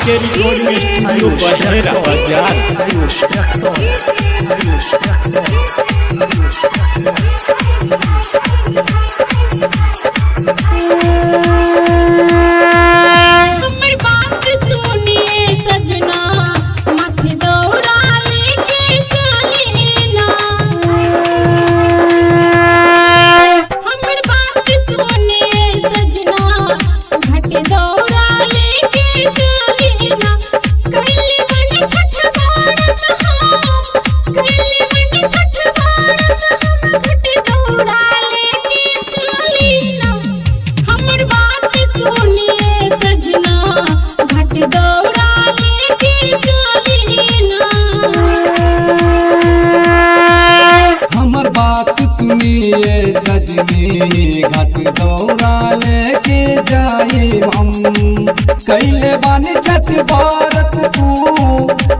आर के recording studio बहेरा बाजार। Ayush Raxon, Ayush Raxon, Ayush Raxon. हमर बात सुनिए सजना, मथ दौड़ा लेके चली ना। हमर बात सुनिए सजना, घट दौड़ा लेके चली ना। कैले मन छठ भारत हम, कैले मन छठ भारत हम, घट दौड़ा लेके चली ना। हमर बात सुनिए सजना, घट दौड़ा लेके चली ना। हमर बात सुनिए सजनी, घाट दौरा लेके जाए हम। कैले बानी छठ भारत तू,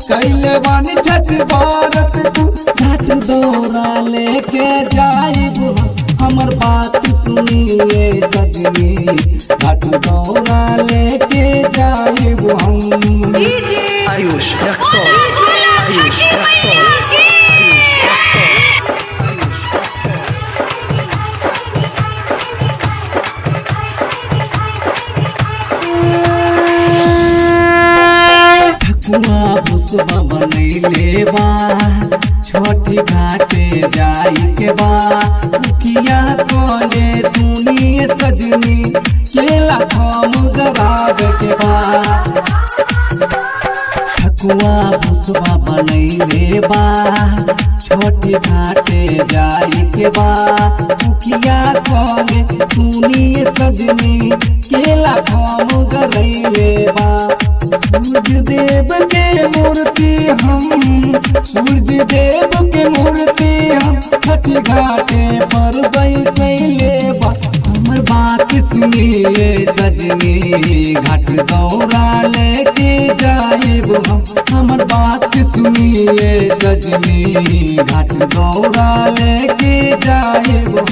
कैले बानी छठ भारत तू, घाट दौरा लेके जाए। हमर बात सुनिए सजनी, घाट दौरा लेके जाए हम। Ayush Raxon, Ayush Raxon, Ayush Raxon, Ayush Raxon. ठकुआ भुसबा बनैले बा, छोटी घाटे जाई के बा। मुखिया सोने सुनिए सजनी, केला थम गराब के बा। ठकुआ भुसबा बनैले बा, छोटी घाटे जाई के बा। मुखिया सोने सुनिए सजनी, केला थम गरैले बा। सूर्य देव के मूर्ति हम, सूर्य देव के मूर्ति हम, छठ घाटे पर बैसैले बा। हमर बात सुनिए सजनी, घाट दौरा लेके जाइब हम। हमर बात सुनिए सजनी, घाट दौरा लेके जाइब हम।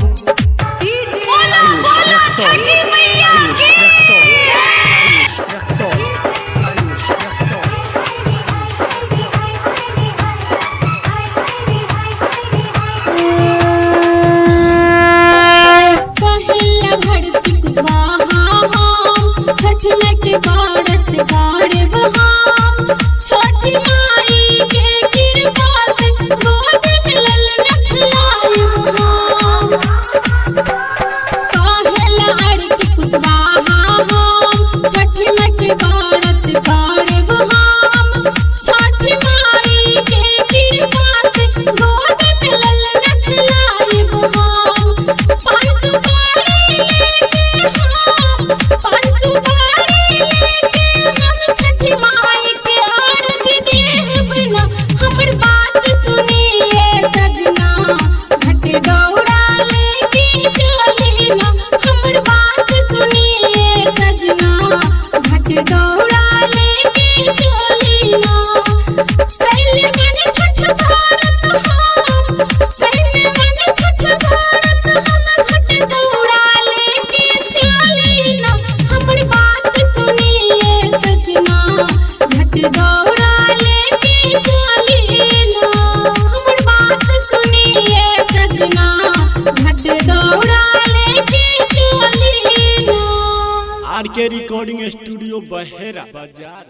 बोला बोला छठी मैया Ayush की। Raxon, Ayush Raxon, Ayush Raxon. कहिला भरती कुशवाहा हम, छठ में के भारत गाड़ब हम। छठ माई के कृपा से गोद मिलल रखलायब हम। कहिला आरती कुशवाहा हम, छठ में के भारत गाड़ब हम। छठ माई के कृपा से गोद मिलल रखलायब हम। पान सुपारी लेके हम, पान सुपारी लेके हम, छठ माई के अर्घ देब ना। हमर बात सुनिए सजना, घट दौड़ा लेके चली ना। हमर बात सुनिए सजना, घट दौड़ा लेके चली ना। कैले मन छठ भारत हम, कैले मन छठ भारत हम, घट दौड़ा लेके चली ना। हमर बात सुनिए सजना, घट दौड़ा लेके चली ना। हमर बात सुनिए सजना, घट दौड़ा लेके चली ना। आर के रिकॉर्डिंग स्टूडियो बहेरा बाजार।